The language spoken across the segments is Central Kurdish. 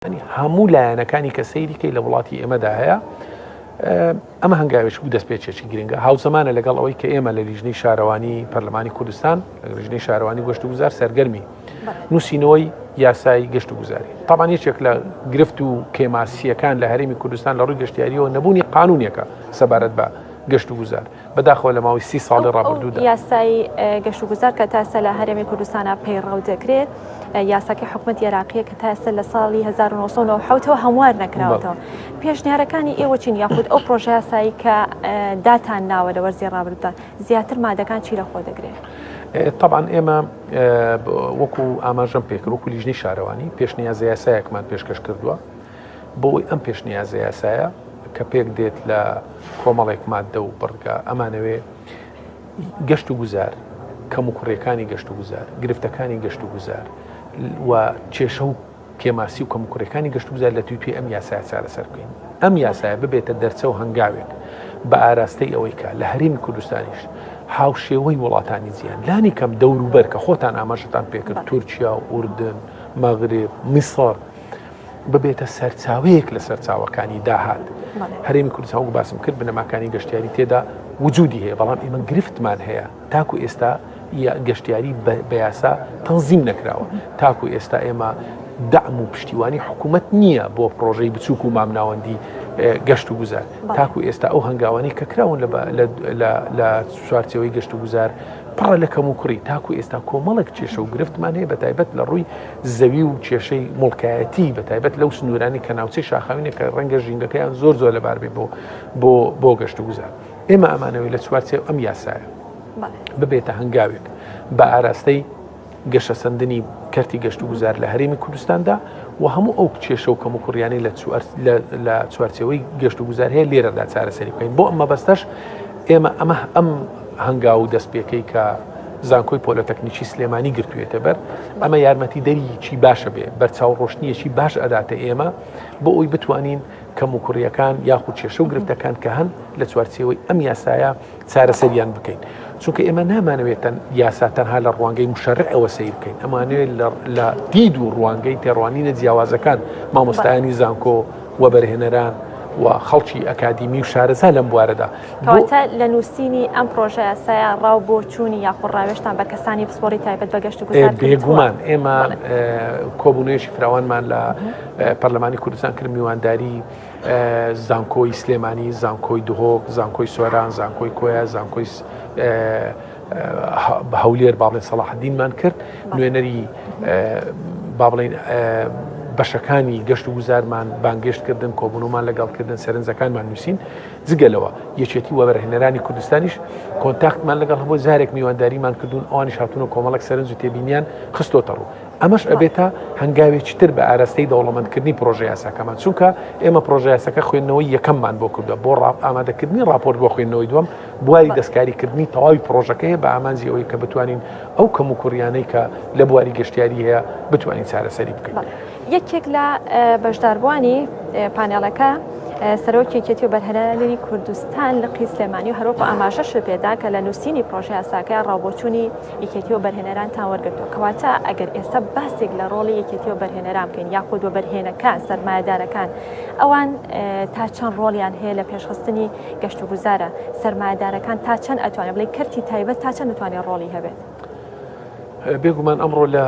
هەموو لایەنەکانی کە سەیری کەی لە وڵاتی ئێمەدا هەیە ئەمە هەنگاوێک بوو دەستپێکێکی گرنگە هاوزەمانە لەگەڵ ئەوەی کە ئێمە لە لیژنەی شارەوانی پەرلەمانی کوردستان لیژنەی شارەوانی گەشت و گوزار سەرگەرمی نووسینەوەی یاسای گەشت و گوزاری تاوان یەکێک لە گرفت و کێماسیەکان لە هەرێمی کوردستان لە ڕووی گەشتیاریەوە نەبوونی قانونێکە سەبارەت بە گەشت و گوزار بەداخەوە لە ماوەی سی ساڵی ڕابردوودا. یاسای گەشتوگوزار کە تا ئێستا لە هەرێمی کوردستانا پەیڕەو دەکرێت، یاساکەی حکومەتی عێراقییە کە تا ئێستا لە ساڵی 1997ەوە هەموار نەکراوەتەوە. پێشنیارەکانی ئێوە چین یاخود ئەو پرۆژە یاسایی کە داتان ناوە لە وەرزی ڕابردوودا زیاتر مادەکان چی لەخۆ دەگرێت؟ تەبعەن ئێمە وەکو ئاماژەم پێکرد وەکو لیژنەی شارەوانی پێشنیازە یاسایەکمان پێشکەش کردووە بۆ ئەوەی ئەم پێشنیازە یاسایە کە پێک دێت لە کۆمەڵێک ماددە و بڕگە ئەمانەوێ گەشت و گوزار کەم و کوڕیەکانی گەشت و گوزار گرفتەکانی گەشت و گوزار و کێشە و کێماسی و کەم و کوڕیەکانی گەشت و گوزار لە توی ئەم یاسایە چارەسەر بکەین ئەم یاسایە ببێتە دەرچە و هەنگاوێک بە ئاراستەی ئەوەی کە لە هەرێمی کوردستانیش هاوشێوەی وڵاتانی جیهان لانی کەم دەوروبەر کە خۆتان ئاماژەتان پێکرد تورکیا و ئوردن مەغرب میسر ببێتە سەرچاوەیەک لە سەرچاوەکانی داهات. هەرێمی کوردستان وەکو باسم کرد بنەماکانی گەشتیاری تێدا وجودی هەیە بەڵام ئێمە گرفتمان هەیە تاکو ئێستا گەشتیاری بە یاسا تەنزیم نەکراوە تاکو ئێستا ئێمە دەعم و پشتیوانی حکوومەت نییە بۆ پرۆژەی بچووک و مامناوەندی گەشت و گوزار تاکو ئێستا ئەو هەنگاوانی کە کراون لە چوارچەوەی گەشت و گوزار پڕە لە کەموکوڕی، تاکو ئێستا کۆمەڵێک کێشە و گرفتمان هەیە بەتایبەت لە ڕووی زەوی و کێشەی موڵکایەتی بەتایبەت لەو سنوورانی کە ناوچەی شاخاوینە کە ڕەنگە ژینگەکەیان زۆر زۆر لەبار بێ بۆ بۆ بۆ گەشت و گوزار ئێمە ئەمانەوەی لە چوارچێو ئەم یاسایە ببێتە هەنگاوێک بە ئاراستەی گەشەسەندنی کەرتی گەشتوگوزار لە هەرێمی کوردستاندا و هەموو ئەو کێشە و کەموکوڕیانەی لە چوارچێوەی گەشتوگوزار هەیە لێرەدا چارەسەری بکەین بۆ ئەم مەبەستەش ئێمە ئەمە ئەم هەنگاو و دەستپێکەی کە زانکۆی پۆلۆتەکنیکی سلێمانی گرتوێتە بەر ئەمە یارمەتی دەریی باشە بێ بەرچاو ڕۆشنیەکی باش ئەداتە ئێمە بۆ ئەوی بتوانین کەموکوڕیەکان یاخود کێشە و گرفتەکان کە هەن لە چوارچێوەی ئەم یاسایە چارەسەریان بکەین چونکە ئێمە نامانەوێت یاسا تەنها لە ڕوانگەی مشەرعەوە سەیر بکەین ئەمانەوێت لە دید و ڕوانگەی تێڕوانینە جیاوازەکان مامۆستایانی زانکۆ وەبەرهێنەران و خەڵکی ئەکادیمی و شارەزا لەم بوارەدا کەواتە لە نووسینی ئەم پرۆژە یاسایە ڕاو بۆ چوونی یاخود ڕاوێژتان بە کەسانی پسپۆڕی تایبەت بە گەشت و گوزار بێگومان ئێمە کۆبوونەوەیەکی فراوانمان لە پەرلەمانی کوردستان کرد میوانداری زانکۆی سلێمانی، زانکۆی دهۆک، زانکۆی سۆران، زانکۆی کۆیە، زانکۆی هەولێر با بڵێن سەڵاحەدینمان کرد نوێنەری با بڵێن بەشەکانی گەشت و گوزارمان بانگێشت کردن کۆبوونەوەمان لەگەڵ کردن سەرنجەکانمان نووسین جگەلەوە یەکێتی وەبەرهێنەرانی کوردستانیش کۆنتاکتمان لەگەڵ هەبوو جارێک میوانداریمان کردوون ئەوانیش هاتوون و کۆمەڵک سەرنج و تێبینیان خستۆتە ڕوو ئەمەش ئەبێتە هەنگاوێکی تر بە ئاراستەی دەوڵەمەندکردنی پرۆژەیاساکەمان، چونکە ئێمە پرۆژەیاساکە خوێندنەوەی یەکەممان بۆ کردووە بۆ ئامادەکردنی ڕاپۆرت بۆ خوێندنەوەی دووەم، بواری دەستکاریکردنی تەواوی پرۆژەکە هەیە بە ئامانجی ئەوەی کە بتوانین ئەو کەموکوڕیانەی کە لە بواری گەشتیاری هەیە بتوانین چارەسەری بکەین. یەکێک لە بەشداربووانی پانێڵەکە سەرۆکی یەکێتی وەبەرهێنەرانی کوردستان لقی سلێمانی و هەروەکو ئاماژەشت پێدا کە لە نووسینی پرۆژەیاساکە ڕاوبۆچوونی یەکێتی وەبەرهێنەرانتان وەرگرتووە، کەواتە ئەگەر ئێستا باسێک لە ڕۆڵی یەکێتی وەبەرهێنەران بکەین یاخود وەبەرهێنەکان، سەرمایەدارەکان، ئەوان تا چەند ڕۆڵیان هەیە لە پێشخستنی گەشتوگوزارە، سەرمایەدارەکان تا چەند ئەتوانێت بڵێ کەرتی تایبەت تا چەند دەتوانێت ڕۆڵی هەبێت؟ بێگومان ئەمڕۆ لە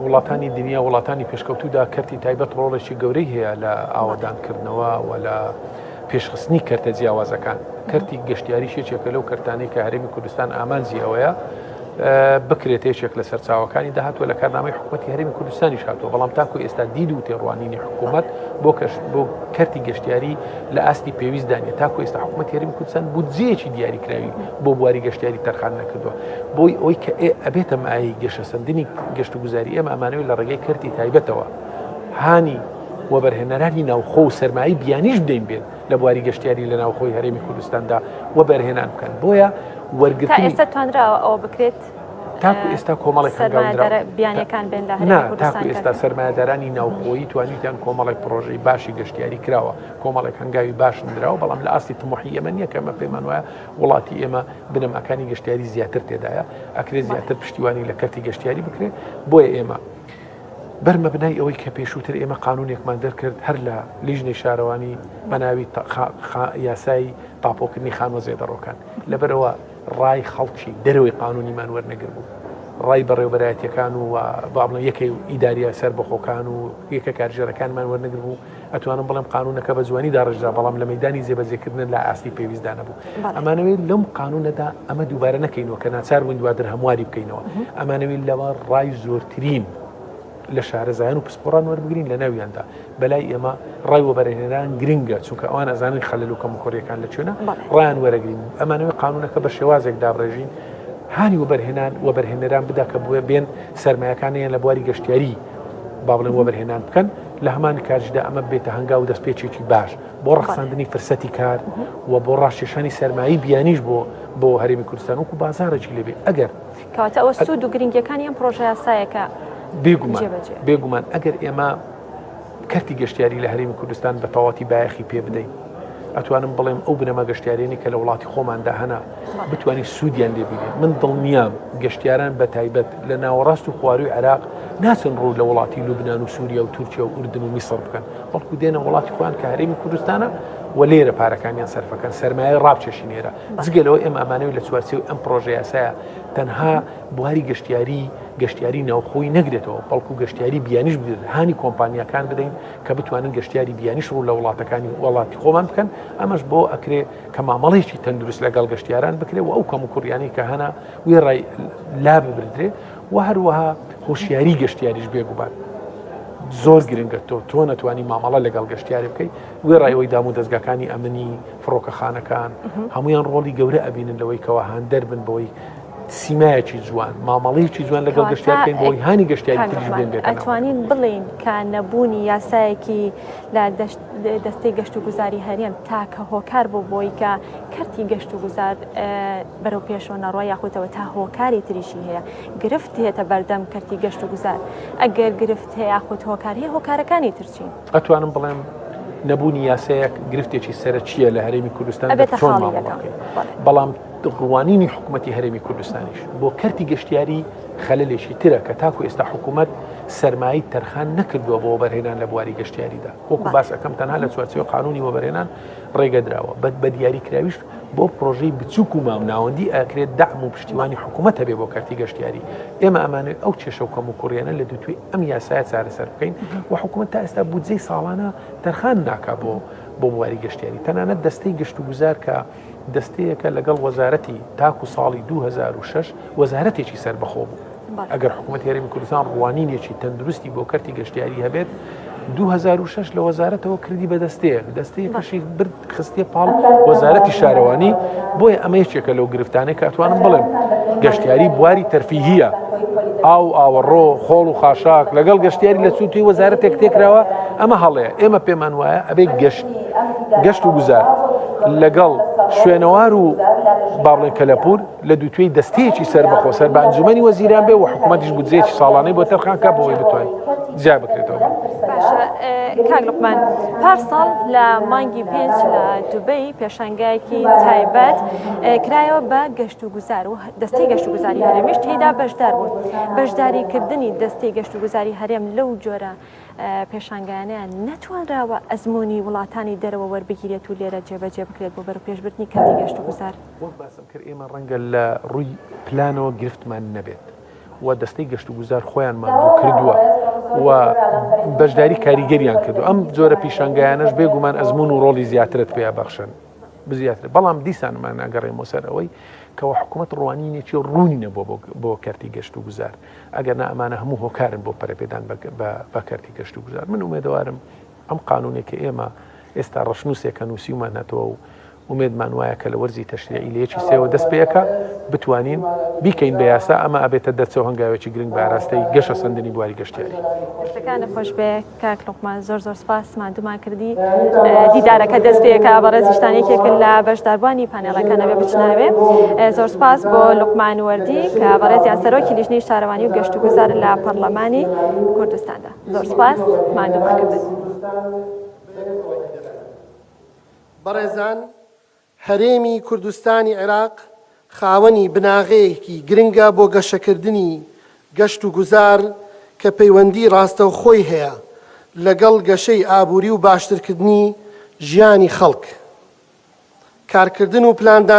وڵاتانی دنیا وڵاتانی پێشکەوتوودا کەرتی تایبەت ڕۆڵێکی گەورەی هەیە لە ئاوەدانکردنەوە و لە پێشخستنی کەرتە جیاوازەکان، کەرتی گەشتیاریش یەکێکە لەو کەرتانەی کە هەرێمی کوردستان ئامانجی ئەوەیە بکرێتە یەکێک لە سەرچاوەکانی داهاتوە لە کارنامەی حکوومەتی هەرێمی کوردستانیش هاتووە بەڵام تاکو ئێستا دید و تێڕوانینی حکوومەت بۆ کەش بۆ کەرتی گەشتیاری لە ئاستی پێویستدا نیە تاکو ئێستا حکوومەتی هەرێمی کوردستان بودجەیەکی دیاریکراوی بۆ بواری گەشتیاری تەرخان نەکردووە بۆی ئەوەی کە ئەبێتە مایەی گەشەسەندنی گەشتوگوزاری ئێمە ئەمانەوێت لە ڕێگەی کەرتی تایبەتەوە هانی وەبەرهێنەرانی ناوخۆ و سەرمایەی بیانیش بدەین بێن لە بواری گەشتیاری لە ناوخۆی هەرێمی کوردستاندا وەبەرهێنان بکەن بۆیە وەرگرتنی تا ئێستا توانراوە ئەوە بکرێت تاکو ئێستا کۆمەڵێک سەرمایەدارە بیانیەکان بێن لە هەرێمی کوردستان تاکو ئێستا سەرمایەدارانی ناوخۆیی توانیتیان کۆمەڵێک پرۆژەی باشی گەشتیاری کراوە کۆمەڵێک هەنگاوی باش نراوە بەڵام لە ئاستی تموحی ئێمە نییە کە ئەمە پێمان وایە وڵاتی ئێمە بنەماکانی گەشتیاری زیاتر تێدایە ئەکرێ زیاتر پشتیوانی لە کەرتی گەشتیاری بکرێت بۆیە ئێمە. بەر مەبنای ئەوەی کە پێشووتر ئێمە قانونێکمان دەرکرد هەر لە لیژنەی شارەوانی بە ناوی یاسای تاپۆکردنی خانوە زێدەڕۆکان لەبەرەوە ڕای خەڵکی دەرەوەی قانونیمان وەرنەگر بوو ڕای بەڕێوبەرایەتەکان و با بڵێم یەکەی ئیداریە سەربەخۆکان و یەکە کارگێڕەکانمان وەرنەگر بوو ئەتوانم بڵێم قانونەکە بە جوانی داڕێژرا بەڵام لە مەدانی جێبەجێکردن لە ئاستی پێویستدا نەبوو ئەمانەوێت لەم قانونەدا ئەمە دووبارە نەکەینەوە کە ناچار بووین دواتر هەمواری بکەینەوە ئەمانەوێت لەوە ڕای زۆرترین لە شارەزایان و پسپۆڕان وەربگرین لە ناویاندا بەلای ئێمە ڕای وەبەرهێنەران گرنگە چونکە ئەوان ئەزانن خەلل و کەموکوڕیەکان لە کوێنە ڕایان وەرەگرین ئەمانەوێت قانونەکە بە شێوازێک دابڕێژین هانی وەبەرهێنان وەبەرهێنەران بدا کە بووە بێن سەرمایەکانیان لە بواری گەشتیاری با بڵێن وەبەرهێنان بکەن لە هەمان کاتیشدا ئەمە بێتە هەنگاو و دەستپێکێکی باش بۆ ڕەخساندنی فرسەتی کار و بۆ ڕاکێشانی سەرمایەی بیانیش بۆ بۆ هەرێمی کوردستان وەکو بازارێکی لێبێ ئەگەر کەواتە ئەوە سوود و گرنگیەکانی ئەم پرۆژە یاسایەکە بێگومان بێگومان ئەگەر ئێمە کەرتی گەشتیاری لە هەرێمی کوردستان بە تەواتی بایەخی پێ بدەین ئەتوانم بڵێم ئەو بنەما گەشتیارێنی کە لە وڵاتی خۆماندا هەنا بتوانین سوودیان لێبینین من دڵنیام گەشتیاران بە تایبەت لە ناوەڕاست و خواروی عێراق ناچن ڕوو لە وڵاتی لوبناان و سووریا و تورکیا و ئوردن و میسر بکەن بەڵکو دێنە وڵاتی خۆیان کە هەرێمی کوردستانە و لێرە پارەکانیان سەرفەکەن سەرمایە ڕابچێشی نێرە جگە لەوە ئێمە ئەمانەوێت لە چوارچێوەی ئەم پرۆژە یاسایە تەنها بواری گەشتیاری گەشتیاری ناوخۆی نەگرێتەوە بەڵکو گەشتیاری بیانیش بدرێت هانی کۆمپانیاکان بدەین کە بتوانن گەشتیاری بیانیش ڕوو لە وڵاتەکانی وڵاتی خۆمان بکەن ئەمەش بۆ ئەکرێ کە مامەڵەیەکی تەندروست لەگەڵ گەشتیاران بکرێ و ئەو کەم و کوڕیانەی کە هەنا وێڕای لا ببردرێ و هەروەها هۆشیاری گەشتیاریش بێگومان زۆر گرنگە تۆ تۆ نەتوانی مامەڵە لەگەڵ گەشتیاری بکەیت وێڕای ئەوەی دام و دەستگاکانی ئەمنی فڕۆکەخانەکان هەمویان ڕۆڵی گەورە ئەبینن لەوەی کەەوە هاندەر بن بۆی سیمایەکی جوان مامەڵەیەکی جوان لەگەڵ گەشتیار بکەین بۆی هانی گەشتیاری تریش بێن بێتە ئەتوانین بڵێین کە نەبوونی یاسایەکی لە دەستەی گەشت و گوزاری هەرێم تاکە هۆکار بۆ بۆی کە کەرتی گەشت و گوزار بەرەو پێشەوە نەڕۆ یاخودەوە تا هۆکاری تریشی هەیە گرفت هێتە بەردەم کەرتی گەشت و گوزار ئەگەر گرفت هەیە یاخود هۆکار هەیە هۆکارەکانی ترچین ئەتوانم بڵێم نەبوونی یاسایەک گرفتێکی سەرەکیە لە هەرێمی کوردستان چۆن بەڵام ڕوانینی حکوومەتی هەرێمی کوردستانیش بۆ کەرتی گەشتیاری خەلەلێکی ترە کە تاکو ئێستا حکوومەت سەرمایی تەرخان نەکردووە بۆ وەبەرهێنان لە بواری گەشتیاریدا وەکو باس ئەەکەم تەنها لە چوارچێوە قانونی وەبەرهێنان ڕێگە دراوە بە بە دیاریکراویش بۆ پرۆژەی بچووک و مامناوەندی ئاکرێت دەعم و پشتیوانی حکوومەت هەبێ بۆ کەرتی گەشتیاری ئێمە ئەمانەوێت ئەو کێشە و کەموکوڕیانە لە دوتوێی ئەم یاسایە چارەسەر بکەین و حکوومەت تا ئێستا بودجەی ساڵانە تەرخان ناکا بۆ بۆ بواری گەشتیاری تەنانەت دەستەی گەشت و گوزار کە دەستەیەکە لەگەڵ وەزارەتی تاکو ساڵی 2006 وەزارەتێکی سەربەخۆ بوو ئەگەر حکوومەت هەرێمی کوردستان ڕوانینێکی تەندروستی بۆ کەرتی گەشتیاری هەبێت 2006 لە وەزارەتەوە کردی بە دەستەیەک دەستەیەکەشی برد خستیە پاڵ وەزارەتی شارەوانی بۆیە ئەمە یەکێکە لەو گرفتانەی کە ئەتوانم بڵێم گەشتیاری بواری تەرفیهیە ئاو ئاوەڕۆ خۆڵ و خاشاک لەگەڵ گەشتیاری لە چووی وەزارەتێک تێکراوە ئەمە هەڵەیە ئێمە پێمان وایە ئەبێ گەشت گەشت و گوزار لەگەڵ شوێنەوار و با بڵێن کەلەپوور لە دووتوێی دەستەیەکی سەربەخۆ سەر بە ئەنجومەنی وەزیران بێ و حکوومەتیش بودجەیەکی ساڵانەی بۆ تەرخان کا بۆ ئەوەی بتوانێت جیا بکرێتەوە. باشە کاک لوقمان پار ساڵ لە مانگی پێنج لە دوبەی پێشانگایەکی تایبەت کرایەوە بە گەشت و گوزار و دەستەی گەشت و گوزاری هەرێمیش تێیدا بەشدار بوون بەشداریکردنی دەستەی گەشت و گوزاری هەرێم لەو جۆرە پێشانگایانەیان نەتوانراوە ئەزموونی وڵاتانی دەرەوە وەربگیرێت و لێرە جێبەجێ بکرێت بۆ بەرەوپێشبردنی کەرتی گەشت و گوزار. وەک باسم کرد ئێمە ڕەنگە لە ڕووی پلانەوە گرفتمان نەبێت و دەستەی گەشت و گوزار خۆیان ماندوو کردووە و بەشداری کاریگەریان کردو ئەم جۆرە پیشانگایانەش بێگومان ئەزمون و ڕۆڵی زیاترت پێ بەخشن بزیاتر بەڵام دیسانمان ناگەڕێمەوە سەر ئەوەی کەەوە حکوومەت ڕوانینێکی ڕوونی نەبووە بۆ کەرتی گەشت و گوزار ئەگەر نا ئەمانە هەموو هۆکارن بۆ پەرەپێدان بە کەرتی گەشت و گوزار من ئومێدەوارم ئەم قانونێک کە ئێمە ئێستا ڕەشنووسێکە نووسیومانەتەوە و ئومێدمان وایە کە لە وەرزی تەشریعی لە یەکی سێوە دەست پێەکە بتوانین بیکەین بە یاسا ئەمە ئەبێتە دەرچە و هەنگاوێکی گرنگ بە ئاراستەی گەشەسەندنی بواری گەشتیاری. دەستەکانت خۆش بێ کاک لوقمان زۆر زۆر سپاس ماندوومان کردی دیدارەکە دەست پێکا بەڕێزیشتان یەکێکن لە بەشداربووانی پانێڵەکە نەبێ بچناوێ زۆر سپاس بۆ لوقمان وەردی کە بەڕێزیان سەرۆکی لیژنەی شارەوانی و گەشت و گوزار لە پەرلەمانی کوردستاندا زۆر سپاس ماندوومان کردن. بەڕێزان، هەرێمی کوردستانی عێراق خاوەنی بناغەیەکی گرنگە بۆ گەشەکردنی گەشتوگوزار. کە پەیوەندی ڕاستەوخۆی هەیە لەگەڵ گەشەی ئابووری و باشترکردنی ژیانی خەڵک. کارکردن و پلاندانان.